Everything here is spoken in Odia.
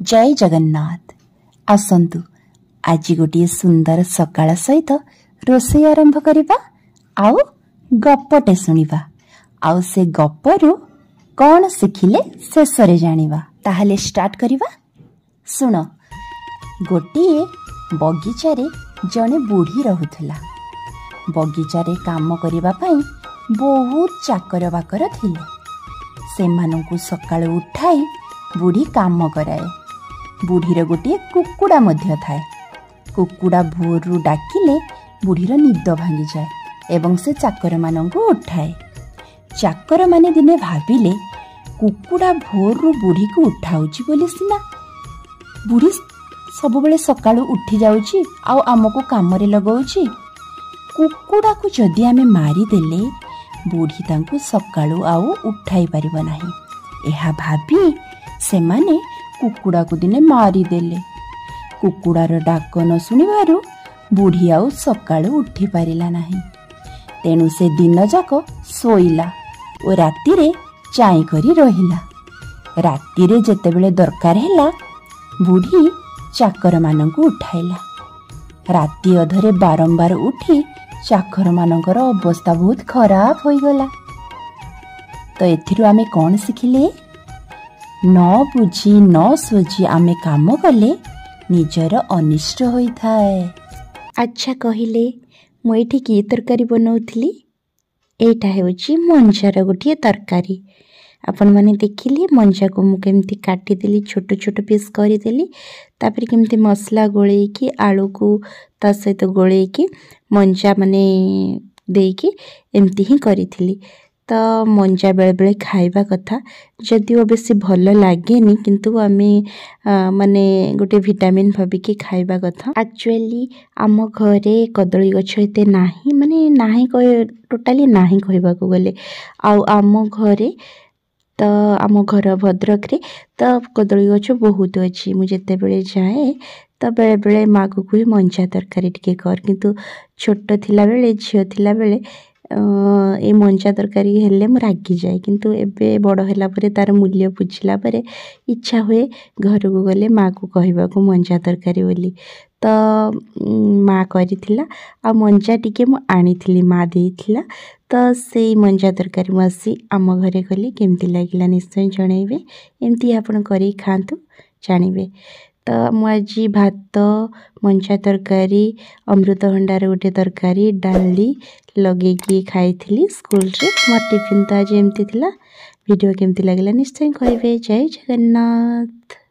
ଜୟ ଜଗନ୍ନାଥ। ଆସନ୍ତୁ ଆଜି ଗୋଟିଏ ସୁନ୍ଦର ସକାଳ ସହିତ ରୋଷେଇ ଆରମ୍ଭ କରିବା ଆଉ ଗପଟେ ଶୁଣିବା, ଆଉ ସେ ଗପରୁ କ'ଣ ଶିଖିଲେ ଶେଷରେ ଜାଣିବା। ତାହେଲେ ଷ୍ଟାର୍ଟ କରିବା। ଶୁଣ, ଗୋଟିଏ ବଗିଚାରେ ଜଣେ ବୁଢ଼ୀ ରହୁଥିଲା। ବଗିଚାରେ କାମ କରିବା ପାଇଁ ବହୁତ ଚାକର ବାକର ଥିଲେ। ସେମାନଙ୍କୁ ସକାଳୁ ଉଠାଇ ବୁଢ଼ୀ କାମ କରାଏ। ବୁଢ଼ୀର ଗୋଟିଏ କୁକୁଡ଼ା ମଧ୍ୟ ଥାଏ। କୁକୁଡ଼ା ଭୋରରୁ ଡାକିଲେ ବୁଢ଼ୀର ନିଦ ଭାଙ୍ଗିଯାଏ ଏବଂ ସେ ଚାକରମାନଙ୍କୁ ଉଠାଏ। ଚାକରମାନେ ଦିନେ ଭାବିଲେ, କୁକୁଡ଼ା ଭୋରରୁ ବୁଢ଼ୀକୁ ଉଠାଉଛି ବୋଲି ସିନା ବୁଢ଼ୀ ସବୁବେଳେ ସକାଳୁ ଉଠି ଯାଉଛି ଆଉ ଆମକୁ କାମରେ ଲଗାଉଛି। କୁକୁଡ଼ାକୁ ଯଦି ଆମେ ମାରିଦେଲେ ବୁଢ଼ୀ ତାଙ୍କୁ ସକାଳୁ ଆଉ ଉଠାଇ ପାରିବ ନାହିଁ। ଏହା ଭାବି ସେମାନେ କୁକୁଡ଼ାକୁ ଦିନେ ମାରିଦେଲେ। କୁକୁଡ଼ାର ଡାକ ନ ଶୁଣିବାରୁ ବୁଢ଼ୀ ଆଉ ସକାଳୁ ଉଠି ପାରିଲା ନାହିଁ। ତେଣୁ ସେ ଦିନଯାକ ଶୋଇଲା ଓ ରାତିରେ ଚାଇଁ କରି ରହିଲା। ରାତିରେ ଯେତେବେଳେ ଦରକାର ହେଲା, ବୁଢ଼ୀ ଚାକରମାନଙ୍କୁ ଉଠାଇଲା। ରାତି ଅଧରେ ବାରମ୍ବାର ଉଠି ଚାକରମାନଙ୍କର ଅବସ୍ଥା ବହୁତ ଖରାପ ହୋଇଗଲା। ତ ଏଥିରୁ ଆମେ କ'ଣ ଶିଖିଲେ? ନ ବୁଝି ନ ସୁଝି ଆମେ କାମ କଲେ ନିଜର ଅନିଷ୍ଟ ହୋଇଥାଏ। ଆଚ୍ଛା କହିଲେ, ମୁଁ ଏଇଠି କି ତରକାରୀ ବନାଉଥିଲି? ଏଇଟା ହେଉଛି ମଞ୍ଜାର ଗୋଟିଏ ତରକାରୀ। ଆପଣମାନେ ଦେଖିଲେ ମଞ୍ଜାକୁ ମୁଁ କେମିତି କାଟିଦେଲି, ଛୋଟ ଛୋଟ ପିସ୍ କରିଦେଲି, ତାପରେ କେମିତି ମସଲା ଗୋଳେଇକି ଆଳୁକୁ ତା ସହିତ ଗୋଳେଇକି ମଞ୍ଜା ମାନେ ଦେଇକି ଏମିତି ହିଁ କରିଥିଲି। ତ ମଞ୍ଜା ବେଳେବେଳେ ଖାଇବା କଥା, ଯଦିଓ ବେଶୀ ଭଲ ଲାଗେନି, କିନ୍ତୁ ଆମେ ମାନେ ଗୋଟେ ଭିଟାମିନ୍ ଭାବିକି ଖାଇବା କଥା। ଆକ୍ଚୁଆଲି ଆମ ଘରେ କଦଳୀ ଗଛ ଏତେ ନାହିଁ, ମାନେ ନାହିଁ, ଟୋଟାଲି ନାହିଁ କହିବାକୁ ଗଲେ। ଆଉ ଆମ ଘରେ ତ, ଆମ ଘର ଭଦ୍ରକରେ ତ କଦଳୀ ଗଛ ବହୁତ ଅଛି। ମୁଁ ଯେତେବେଳେ ଯାଏ ତ ବେଳେବେଳେ ମାଆକୁ କୁହେ ମଞ୍ଜା ତରକାରୀ ଟିକେ କର। କିନ୍ତୁ ଛୋଟ ଥିଲାବେଳେ, ଝିଅ ଥିଲାବେଳେ ଏ ମଞ୍ଜା ତରକାରୀ ହେଲେ ମୁଁ ରାଗିଯାଏ, କିନ୍ତୁ ଏବେ ବଡ଼ ହେଲା ପରେ, ତା'ର ମୂଲ୍ୟ ବୁଝିଲା ପରେ ଇଚ୍ଛା ହୁଏ ଘରକୁ ଗଲେ ମାଆକୁ କହିବାକୁ ମଞ୍ଜା ତରକାରୀ ବୋଲି। ତ ମା' କରିଥିଲା ଆଉ ମଞ୍ଜା ଟିକେ ମୁଁ ଆଣିଥିଲି, ମା' ଦେଇଥିଲା। ତ ସେଇ ମଞ୍ଜା ତରକାରୀ ମୁଁ ଆସି ଆମ ଘରେ କଲି। କେମିତି ଲାଗିଲା ନିଶ୍ଚୟ ଜଣାଇବେ। ଏମିତି ଆପଣ କରିକି ଖାଆନ୍ତୁ, ଜାଣିବେ। ତ ମୁଁ ଆଜି ଭାତ, ମଞ୍ଜା ତରକାରୀ, ଅମୃତଭଣ୍ଡାର ଗୋଟେ ତରକାରୀ, ଡାଲି ଲଗେଇକି ଖାଇଥିଲି ସ୍କୁଲରେ। ମୋ ଟିଫିନ୍ ତ ଆଜି ଏମିତି ଥିଲା। ଭିଡ଼ିଓ କେମିତି ଲାଗିଲା ନିଶ୍ଚୟ କହିବେ। ଜୟ ଜଗନ୍ନାଥ।